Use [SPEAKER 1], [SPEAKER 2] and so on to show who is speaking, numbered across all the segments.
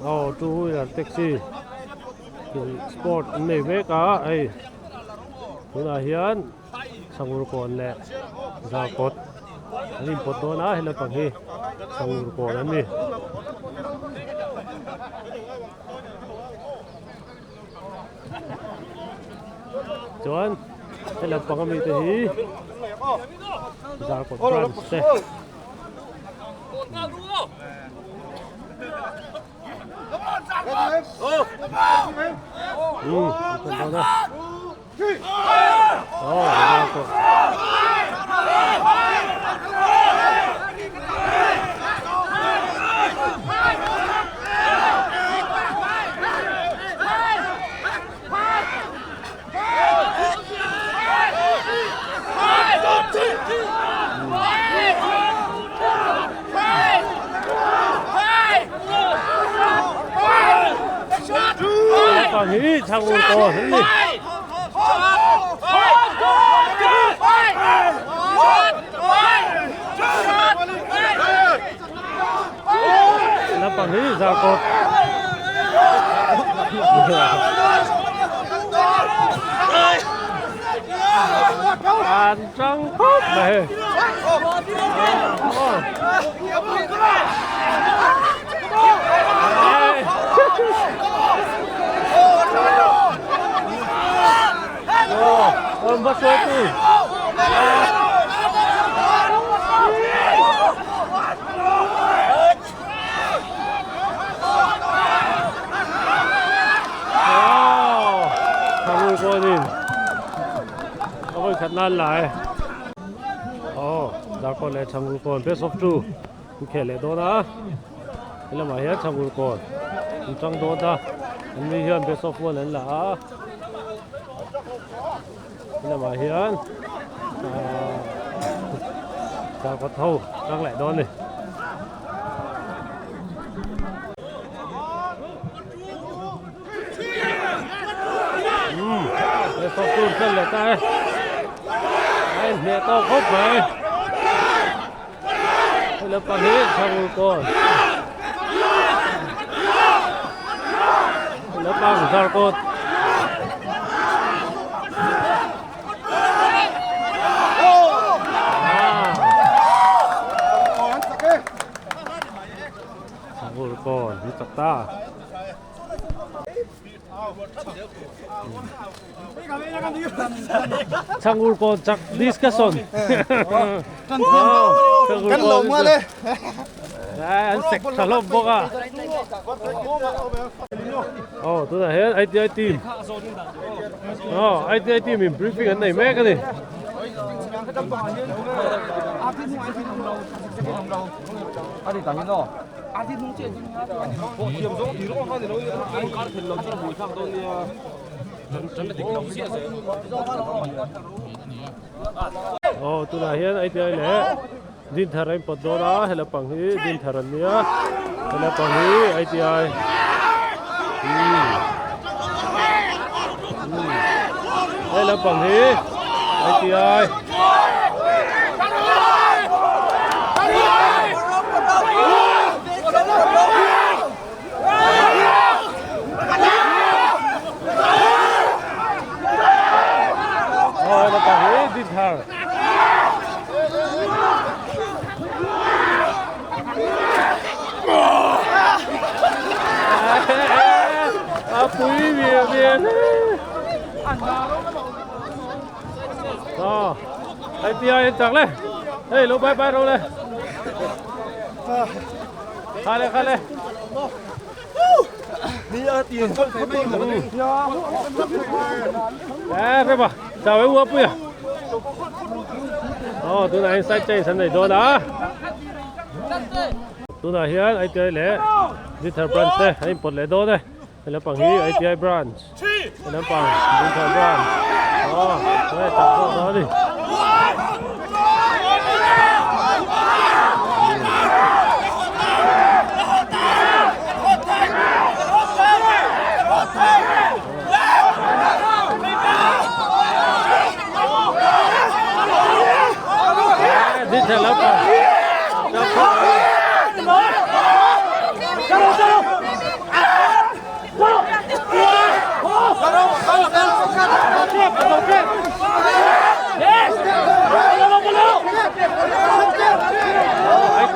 [SPEAKER 1] Aw two wheeler taxi sport an nei mek a hei tunah hian Sangur kawn leh Zarkawt an inpawt dawn a helai pang hi Sangur kawn an ni. Chuan helai pang ami te hi Zarkawt branch te. Um, an dawn a. Hi chang ko ni. Lampang hi Zarkawt. An tang khawp mai. Ôm bắt số tu. Thangul pawhin a vawi khat nan lai. Aw, Darkawn leh Thangul kawn best of two an khel leh dawn a. Helamah hian Thangul kawn an tang dawn a, an ni hian best of one an la a. Helamah hian ahh Darkawt ho tang leh dawn a ni. Umm best of two an leh ta e. A inhmeh tawk khawp mai. Hei lampang hi Thangul kawn. Hei lampang Zarkawt. Thangul kawn hi chak ta. Changur kawn chak discussion.
[SPEAKER 2] Kan lo nga le.
[SPEAKER 1] An sek tha hlawm bawk a. Oh, tunah hian ITI team. Oh, ITI team in briefing an nei mek a ni. Aw tunah hian ITI leh Dinthar a inpawt dawn a he lampang hi Dinthar an nia he lampang hi ITI umm umm he lampang hi ITI. Aw lampang hi Dinthar. A pui ve ve hle. Aw ITI an chak le. Hei lo bye bye ro le. Kha le kha le. Ê, phê bà, chào em Ua Puya. Ồ, tunah hian side change an nei dawn a. Tunah hian ITI leh Dinthar branch te an inpawt leh dawn e. He lampang hi ITI branch, he lampang Dinthar branch. Aw, tunah chak zawk dawn a ni. Dinthar lampang chak zawk.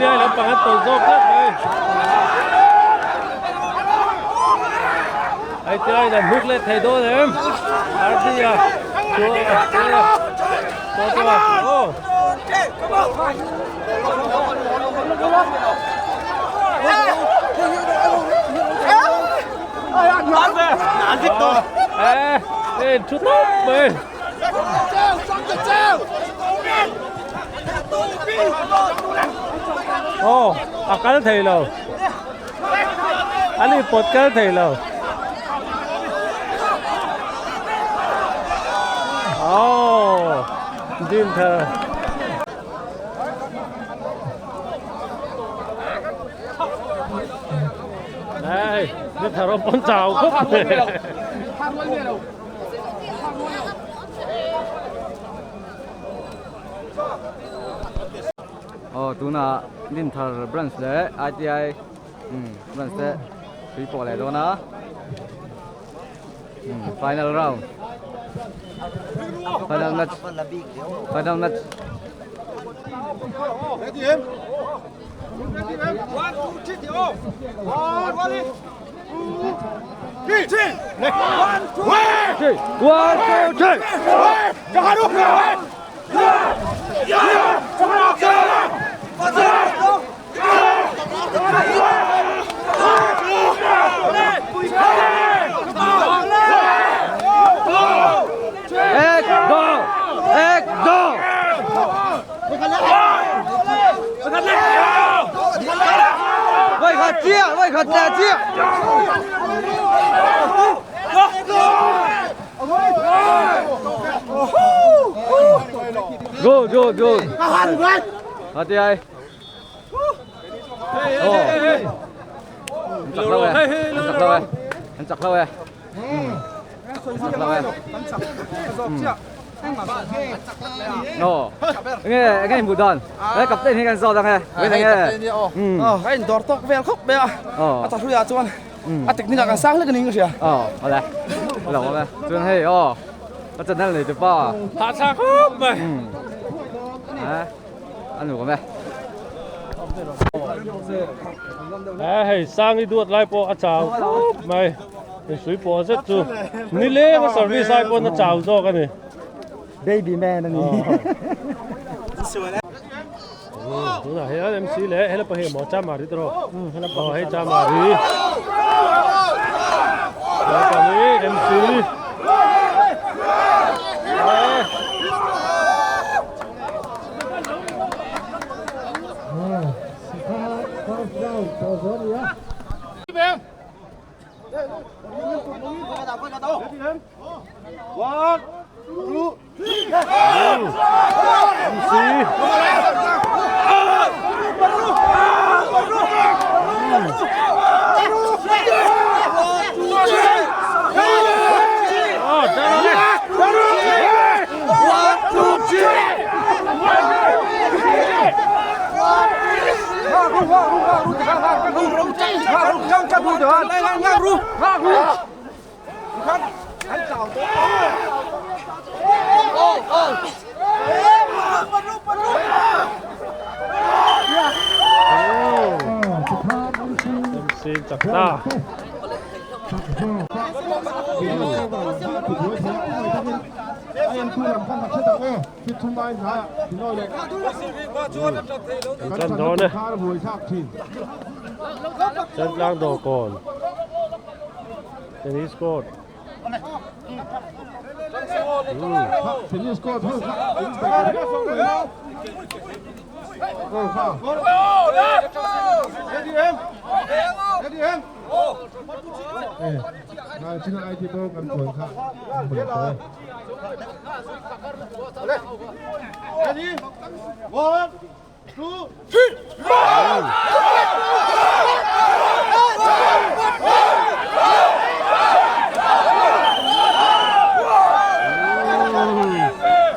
[SPEAKER 1] ITI lampang an tawlh zawk tlat mai. ITI in an hnuk leh thei dawn em? RD a chu a aw. Ê, thu tawp mai. Aw, a kal thei lo. An inpawt kal thei lo. Aw, din thar. Đây, din thar awm pawn chau khawp mai.
[SPEAKER 2] Aw tunah Dinthar branch leh ITI branch te tui pawh leh dawn a final round final match final match. One, two, three. Ek, do, ek, do. Vai khat chiah, vai khat leh chiah. Go, go, go. Hati ai. Oh. An chak lo e. An chak lo e. An chak lo e. An chak lo e. No. Nge nge hmuh dan. He captain hi kan zawt ang e. Wait nge.
[SPEAKER 3] Ờ, cái dor tok vel khop be a. A ta hruia chuan. A technique ah kan sang hlek a ni ka hria.
[SPEAKER 2] Aw, awle. A lo awm e. Chuan hei aw, ka channel nei tu pa.
[SPEAKER 1] Hah thlak khawp mai.
[SPEAKER 2] A, a nuam e.
[SPEAKER 1] A hei sang i duat lai pawh a chau khawp mai. Hei sui pawh zet chu nileng a service ai pawn a chau zawk a ni.
[SPEAKER 4] Baby man a ni.
[SPEAKER 1] Tunah hian MC leh hela pahnih maw Chamari te rawh aw hei Chamari hela pahnih MC
[SPEAKER 3] One, two,
[SPEAKER 1] Sin chak ta. Kan dawn e. Chantlang dawhkawn. Tennis court.
[SPEAKER 5] Tennis court ho kha
[SPEAKER 3] Ready? One, two, three!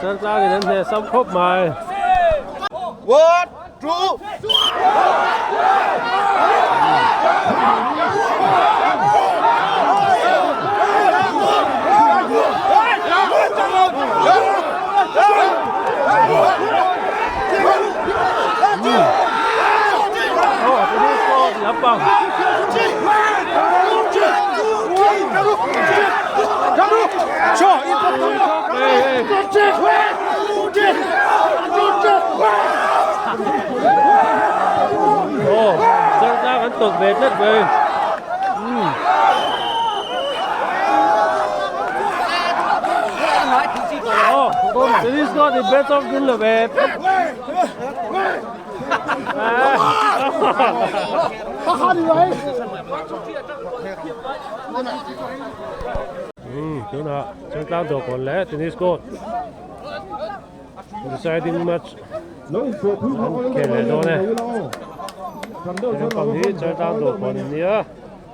[SPEAKER 1] Chantlang in an hneh sam khawp mai.
[SPEAKER 3] One, two,
[SPEAKER 1] lampang. Aw Chaltlang an tawlh ve tlat mai. Aw Tennis court in best of din lo ve. Tunah Chaltlang dawhkawn leh tennis court deciding match an khel leh dawn e. He lampang hi Chaltlang dawhkawn an nia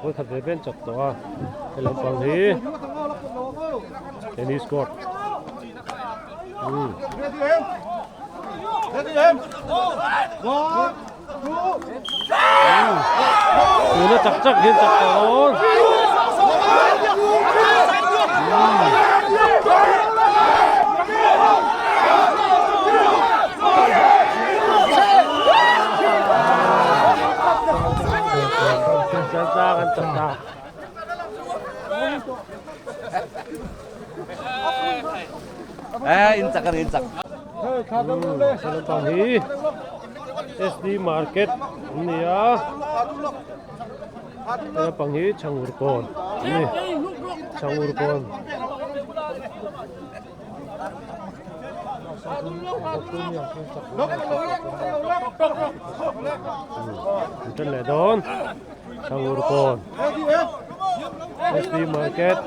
[SPEAKER 1] vawikhat ve ve an chak tawh a he lampang hi tennis court. Tuna chak chak hian chak tawh dawn. Chaltlang an chak ta.
[SPEAKER 2] Eh, in chak a ni, in chak.
[SPEAKER 1] Lampang hi SD Market an ni a, lampang hi Chhangur kawn an ni, Chhangur kawn. An ṭan leh dawn, Chhangur kawn SD Market.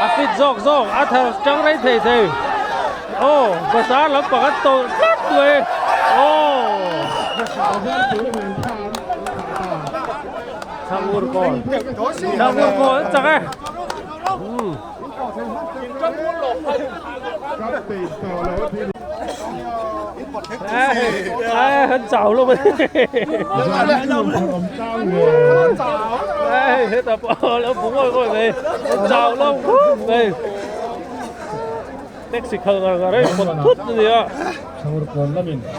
[SPEAKER 1] A fit zawk zawk a thar tang rei thei thei aw bazar lampang an tawlh tlat mai aw Thangur kawn Thangur kawn an chak e. Ai hắn chào luôn ai hết tập nó cũng ngồi ngồi về chào luôn về taxi khal ngar ngar ấy một chút gì á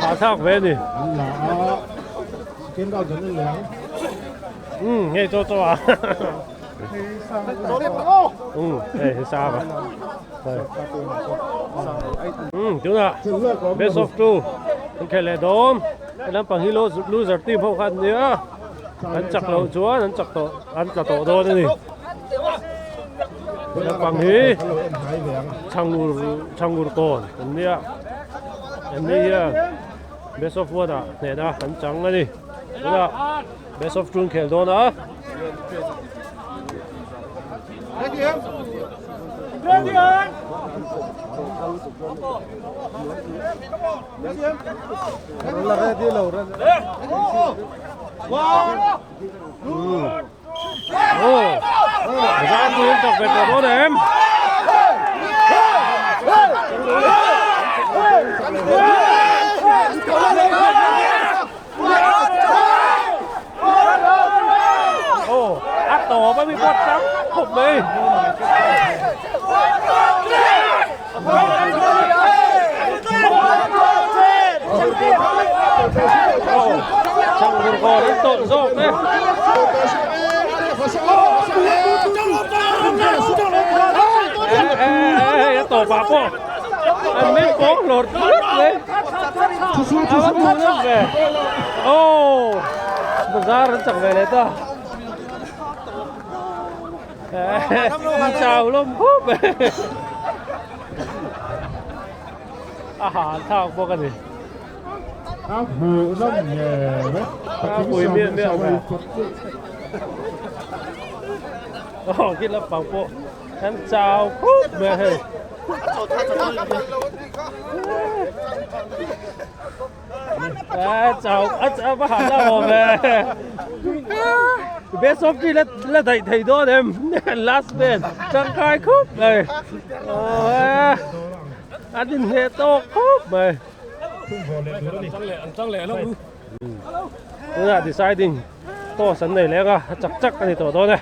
[SPEAKER 1] thả thác về đi ừ nghe cho cho à Ừ, hei sao à. Ừ, chúng ta best of two. An khel leh dawn. He lampang hi loser team ho kha an nia. An chak loh chuan an chak tawh an tla tawh dawn a ni. He lampang hi Chhangur Chhangur kawn an nia. An ni hian best of one ah hnehna an chang a ni. Tunah best of two an khel dawn a. A tawp a mi pawh tam khawp mai. Chang kawn an tawlh zawk e. Hei a tawpah pawh an meng pawng hlawr tlat mai. A va hmuhnawm ve. Oh! Bazar an chak ve leh ta. Chau lawm khawp e. A hah thlak bawk a ni.
[SPEAKER 5] A hmuh nawm ngei e.
[SPEAKER 1] A pui miah miah mai. Aw khi lampang pawh an chau khawp mai a hei. A chau a chau va hah hlauh awm e. Best of three la la daih thei dawn em last man tangkai khawp mai. Aw an inhneh tawk khawp mai. Tunah deciding toss an nei leng a a chak chak a ni tawh dawn e.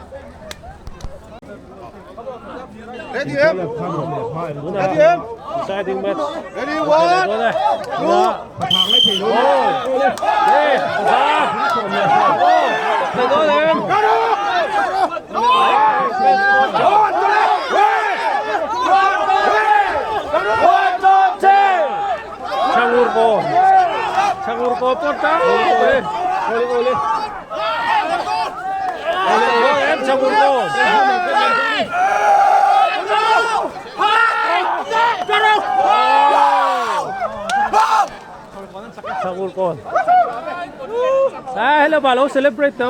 [SPEAKER 1] Tunah deciding match an nei leh dawn e. Tunah oh thei dawn em. Changur ko Changur ko pawh tang mai ole ole ole em Changur ko Changur ko Ah hello ba lo celebrate to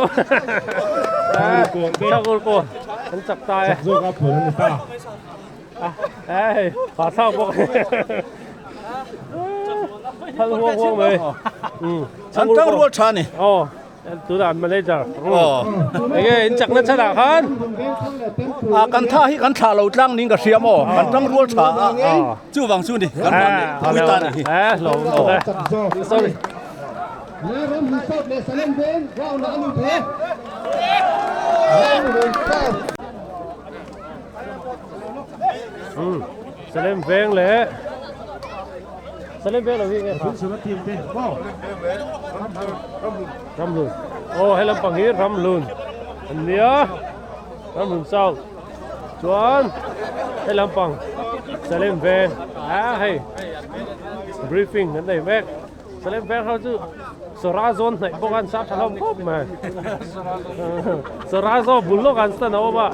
[SPEAKER 1] Changur ko an chak ta e
[SPEAKER 5] Zawk a phuan a ni ta.
[SPEAKER 1] Hei pa thau bawk thal huang huang mai
[SPEAKER 6] an tang rual tha ni
[SPEAKER 1] aw tunah an manager enge in chakna chhanah khan
[SPEAKER 6] a kan tha hi kan thlah lo tlang ning ka hria maw kan tang rual tha a chu wang chu ni kan van ni pui ta ni hi
[SPEAKER 1] lo sorry Salem veng leh Salem veng lo hi nge kha Ramhlun aw he lampang hi Ramhlun an nia Ramhlun South chuan he lampang Salem veng a hei briefing an nei mek Salem veng ho chu Sawra zawn hnaih bawk a an sa tha hlawm khawp mai Sawra zaw bul lawk an stand a awm a.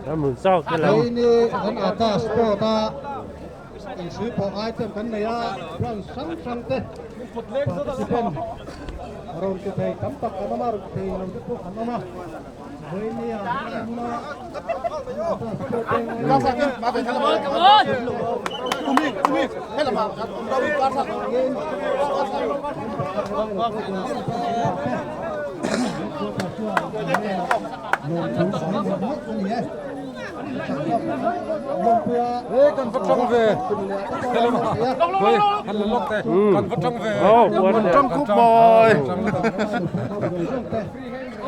[SPEAKER 1] Ramhlun South te lam.
[SPEAKER 7] Hei ni kan ata sport a inhrui pawh item kan nei a branch hrang hrang te participant rawn ti thei tam tak an awm a rawn ti thei lo te pawh an awm a hei ni a helai hmuna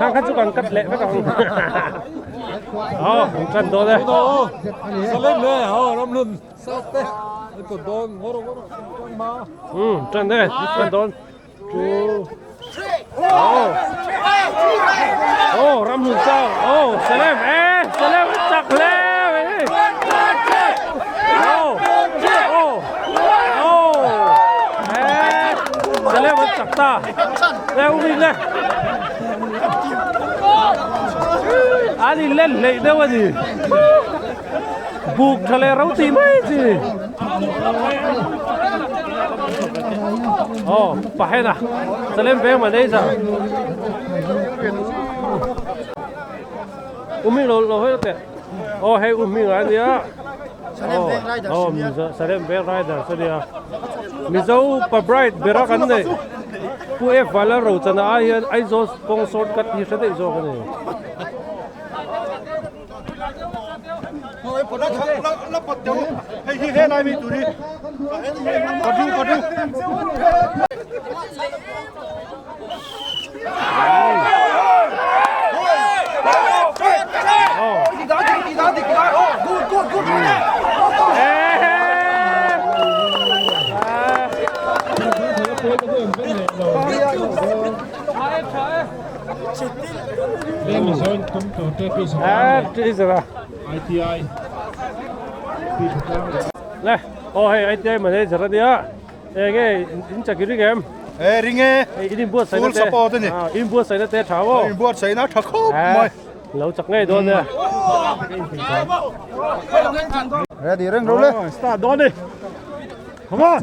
[SPEAKER 1] Thang kha chu kan cut leh vek ang. Aw, an cut dawn e.
[SPEAKER 8] Salem le, aw Ramhlun South te. An cut dawn, ngawr ngawr tang ma.
[SPEAKER 1] Ṭan e, ṭan dawn. Two. Aw. Aw, Ramhlun South. Aw, Salem e, Salem an chak hle mai. Aw, aw, aw. E, Salem an chak ta. Le u min le. An in len hleih deuh a ni. Buk tha leh ro tih mai chi. Aw pahena Salem veng manager. Umi lo lo hoi teh. Aw hei umi ngai ania.
[SPEAKER 4] Salem Veng Riders
[SPEAKER 1] Aw Salem Veng Riders ania. Mizo pa bright bera kan nei. Pu F Vanlalrochana ai hian Aizawl kawng shortcut hi hre daih zawk a ni. Le aw hei ITI manager ania enge in chak i ring em?
[SPEAKER 9] E ring e.
[SPEAKER 1] Hei in inbuatsaihna
[SPEAKER 9] te. Full support ani.
[SPEAKER 1] In buatsaihna te tha maw?
[SPEAKER 9] In buatsaihna tha khawp mai.
[SPEAKER 1] Lo chak ngei dawn nia.
[SPEAKER 9] Ready reng ro le.
[SPEAKER 1] Start dawn ni. Come on.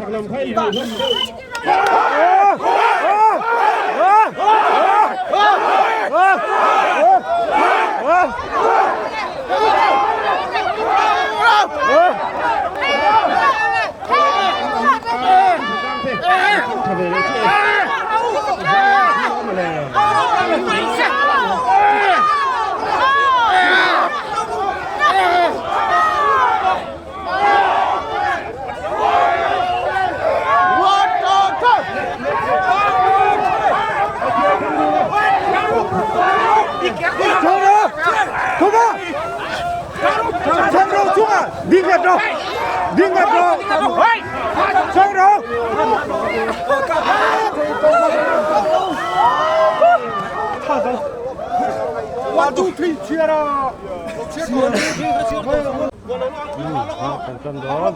[SPEAKER 1] Kan tan dawn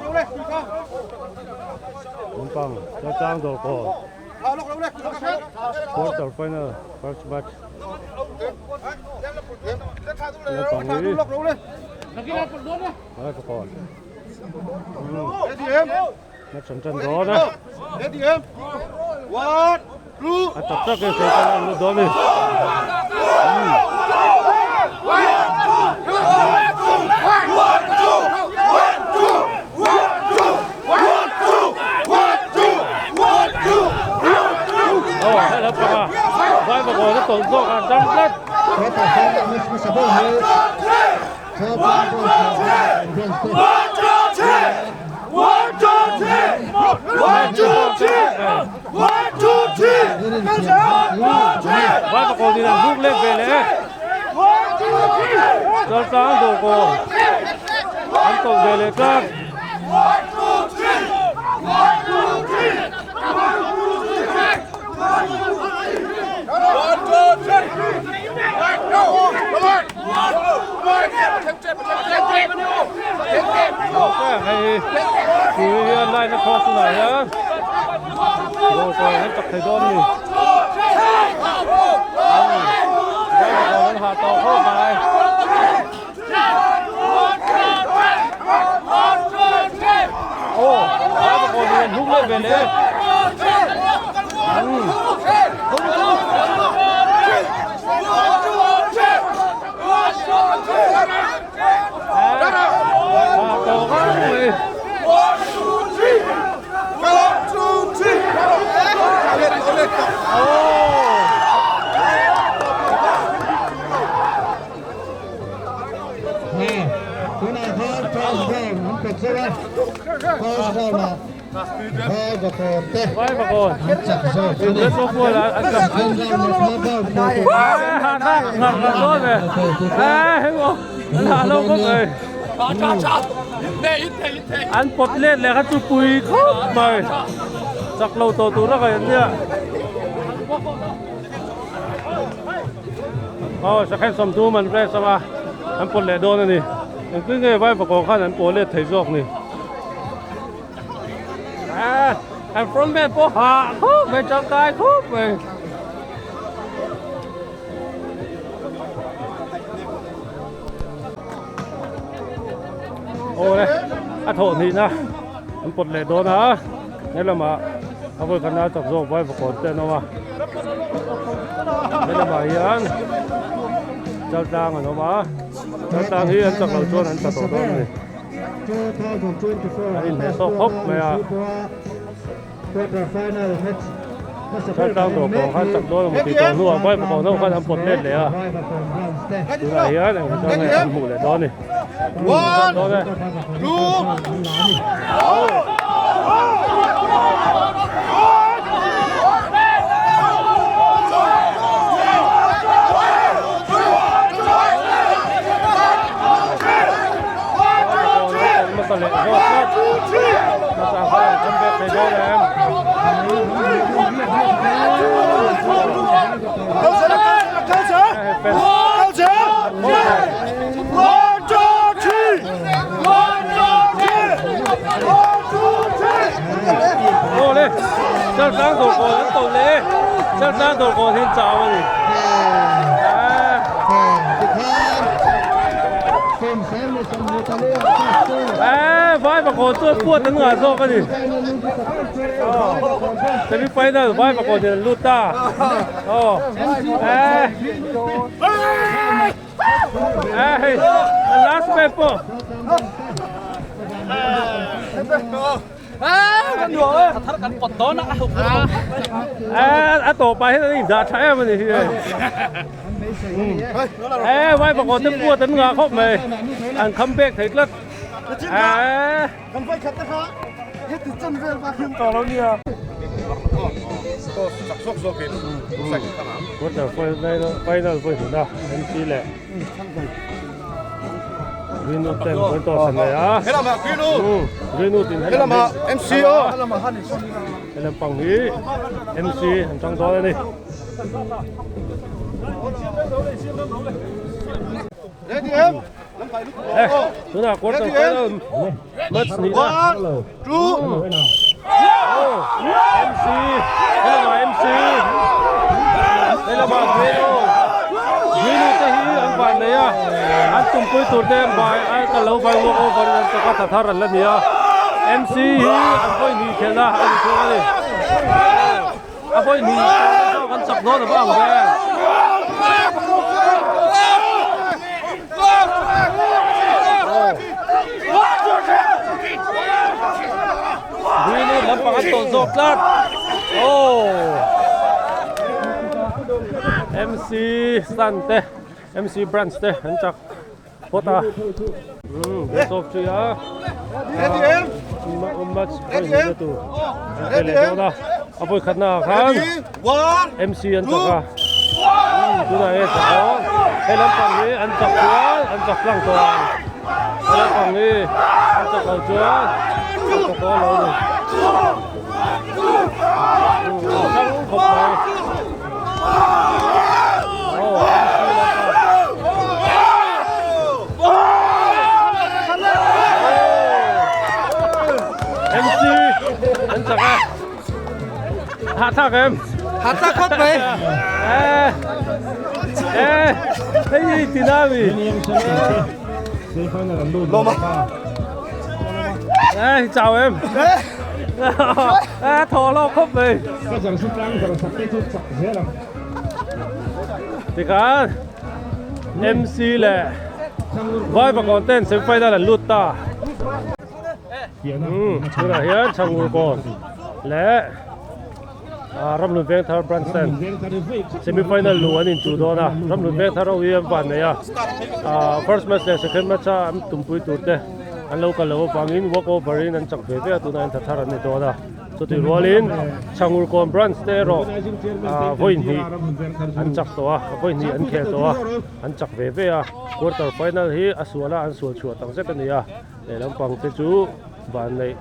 [SPEAKER 1] lampang Chaltlang dawr kawn quarter final first match lampang hi vai pakawn match an tan dawn a a tak tak in sawi tan an lut dawn a ni. Aw hei lampang a vai pakawn a tawlh zawk a an tan tlat. Vai pakawt in an buk let ve leh e. Chaltlang dawrkawn an tawlh ve leh tlat. Hei hi hian line a cross hunah hian goal kawi an chak thei dawn a ni. An hah tawh khawp mai. Aw, vai pakawt in an hnuk leh ve leh. Vai vakawn in red ball a an chak ngar ngar dawn e hei maw an hah lo bawk ei an pawt let leh kha chu pui khawp mai chak lo tawh tur a ngaih an nia aw second sawmthum an press ang a an pawt leh dawn a ni engtin nge vai vakawn khan an pawh let thei zawk ni. An front man pawh hah khawp mai tangkai khawp mai. Awle a thawh hnihna an pawt leh dawn a he lamah a vawi khatna a chak zawk vai vakawn te an awm a he lamah hian chaltlang an awm a chaltlang hi an chak loh chuan an tla tawh dawn a ni. A inhmeh sawk khawp mai a. Chaltlang dawr pawh khan chak dawn emaw tih tawh hnuah vai pakawng ho khan an pawt let leh a. Tunah hian eng chuan nge an hmuh leh dawn a ni. Chak dawn e. Chaltlang dawrkawn an tawlh leh e. Chaltlang dawrkawn hi an chau a ni. Eee vai pakhawn chuan puat an ngah zawk a ni. Semi final vai pakhawn in an lut ta. Aw eee. Eee hei last match pawh. A tawpah hian an indah tha em a ni hi e vai pakawt te puat an ngah khawp mai an kham bek thei tlat quarter final vawi hnihna MC leh Greenwood ten point toss an nei a. Greenwood in helam hi
[SPEAKER 9] MC o.
[SPEAKER 1] Helam pang hi MC an tang dawn a ni.
[SPEAKER 9] Ready em?
[SPEAKER 1] Eh, tunah quarter final match ni na.
[SPEAKER 9] 1 2
[SPEAKER 1] MC helama MC helama Greenwood Greenwood te hi an van nei a an tumpui tur te an vai an kal lo vai walk over in an chawk a thar an la ni a MC hi an vawi hnih khelhna a ni thung a ni a vawi hnih zawk an chak dawn a va ang ve. Greenwood lampang an tawlh zawk tlat oh MC Sun te MC Branch te an chak phawt a best of three a match vawi hnih tur an khel leh dawn a a vawi khatna ah khan MC an chak a tunah hian chak dawn he lampang hi an chak chuan an chak tlang tawh ang he lampang hi an chak loh chuan an chak dawn lo a ni thang khawp mai aw MC lampang MC an chak a. Hahthlak em?
[SPEAKER 3] Hahthlak khawp mai.
[SPEAKER 1] Eh. Eh. Hei hi tina mi.
[SPEAKER 9] Loma.
[SPEAKER 1] Eh, chào em. Eh, thaw lo khawp mai. Tikhan MC leh Vaivakawn ten semi final an lut ta. Tunah hian Chhangur kawn leh Ramhlun Vengthar branch ten semi final luh an inchuh dawn a, Ramhlun Vengthar ho hi an van nei a, first match leh second match a an tumpui tur te an lo kal loh avangin walk over in an chak ve ve a, tunah hian thathar an ni dawn a. Chutih rualin Chhangur kawn branch te erawh vawi hnih an chak tawh a, vawi hnih an khel tawh a, an chak ve ve a, quarter final hi a sual a an sual chhuah tak zet a ni a. Lehlam pang te chu van neih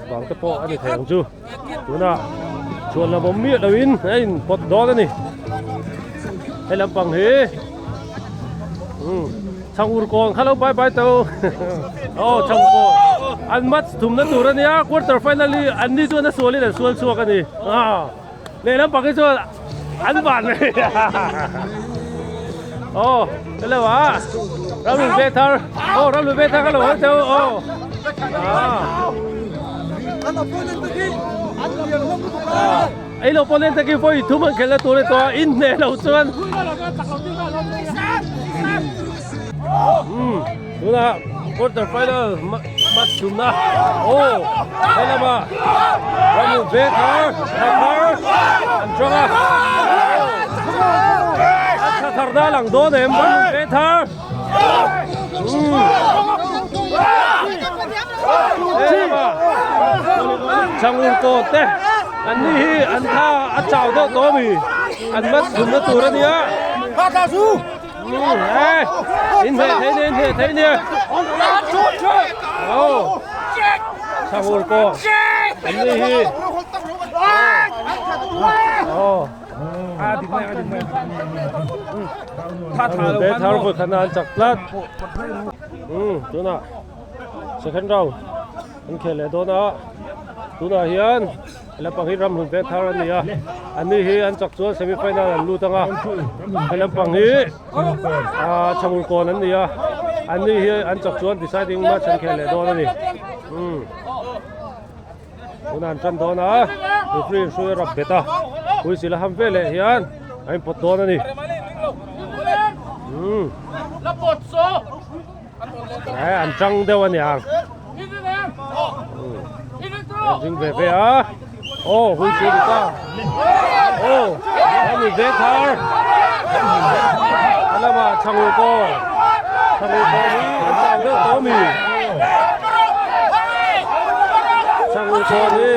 [SPEAKER 1] vang te pawh a ni thei ang chu tunah chhuan lam awm miah loin a in pawt dawn a ni he lampang hi chhang ur kawn kha lo bai bai to aw chhang kawn an match thumna tur a nia quarter final hi an ni chuan a sualin an sual chhuak a ni lehlam pang hi chuan an van nei aw hello a ramhlun ve thar aw ramhlun ve thar ka lo hawi teu aw ei lo pawh nen takin vawi thum an khelh na tur a ni tawh a in hneh lo chuan tunah quarter final match tumna aw helamah ramhlun ve thar thar an chang a an tha thar na lang dawn em ramhlun ve thar helamah changur kaw te an ni hi an tha a chau deuh tawh a mi an match tumna tur a nia. In hneh thei nia, in hneh thei nia. Oh. Sangur ko. An ni hi. Oh. Be thar voi khana an chak tlat. Tuna second round an khel leh dawn a. Tunah hian Lampang hi Ramhlun Vengthar a ni a, anni hi an chak chuan semi final an lut ang a, he lampang hi ah Chhangurkawn an ni a, anni hi an chak chuan deciding match an khel leh dawn a ni. Umm tunah an tan dawn a, referee in hrui a rap bet a, puisil a ham veleh hian a inpawt dawn a ni. Umm eh an tang deuh a niang. An ding ve ve a aw hui chu ni ta aw an ni ve thar a lamah chhangur kaw chhangur kaw hi an chau deuh tawh ami chhangur kaw hi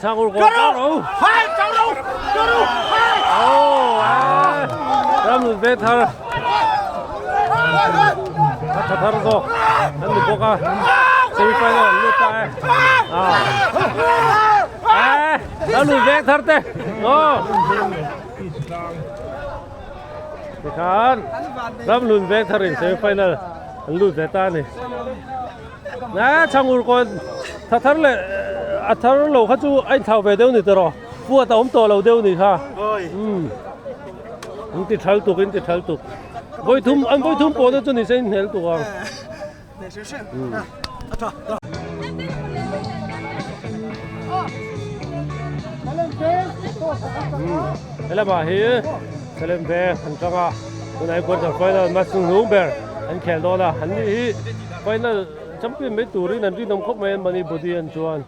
[SPEAKER 1] chhangur kaw ram ve thar a tha thar zawk an ni bawk a semi final an lut ta e a ram ve thar te aw tikhan ram lun veng thar in semi final an lut ve ta a ni. Na chhangur kawn tha thar leh a thar lo kha chu a inthlau ve deuh ni tawh rawh puat a awm tawh lo deuh ni kha umm in ti thal tuk in ti thal tuk vawi thum an vawi thum pawh na chu ni se in hnel tuk ang umm helamah hi Salem veng an tang a tunah hian quarter final match hnung ber an khel dawn a an ni hi. Final champion mai turin an rinawm khawp mai an mahni body an chuan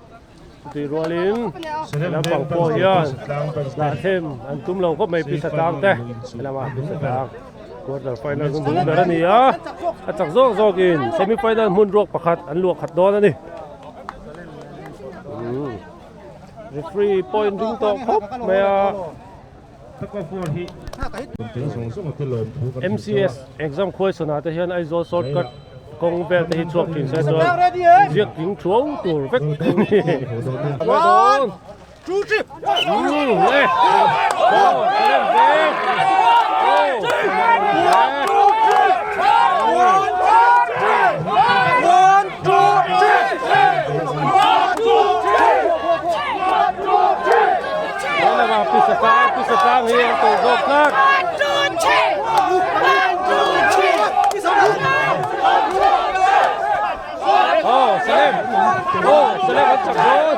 [SPEAKER 1] chutih rualin lampang pawh hian hlahthlem an tum lo khawp mai pisa tlang te helamah pisa tlang quarter final hun dun ber a ni a a chak zawk zawkin semi final hmun ruak pakhat an luah khat dawn a ni referee point ring tawh khawp mai a. MCS exam khuaisana te hian Aizawl shortcut kawng vel te hi chhuak thin se chuan ziak tling thuau tur vek a ni. One, two, three. Pisa tlang hi an tawh zawk tlat. Oh, Salem. Oh, Salem an chak dawn.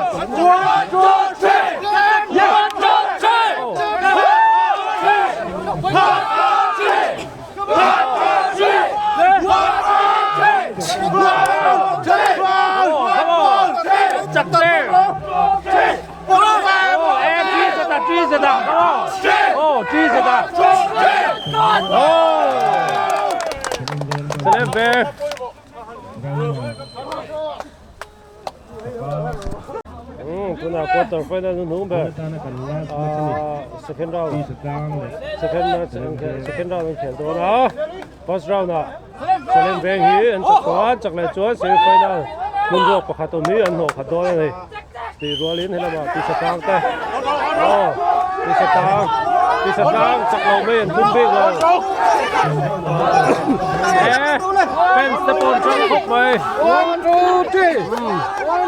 [SPEAKER 1] Chak te. Tunah quarter final nu hnung ber second round second match second round an khel dawn a first round ah Salem veng hi an chak tawh a an chak leh chuan semi final hmun ruak pakhat awm hi an hnawh khat dawn a ni. Tih rualin helamah tisa tlang te aw tisa tlang tisa tlang chak lo mai an tum bik lo eh fans te pawh an tang khawp mai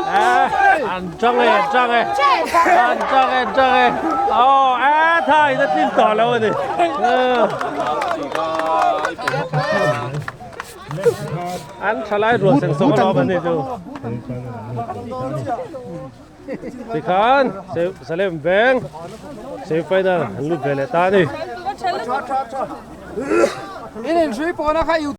[SPEAKER 1] eh an tang e an tang e an tang e an tang e aw eh tha in a tlin tawh lo a ni. An thalai rual seng sawng alawm an ni chu. Tikhan Salem veng semi final an lut ve leh ta a ni.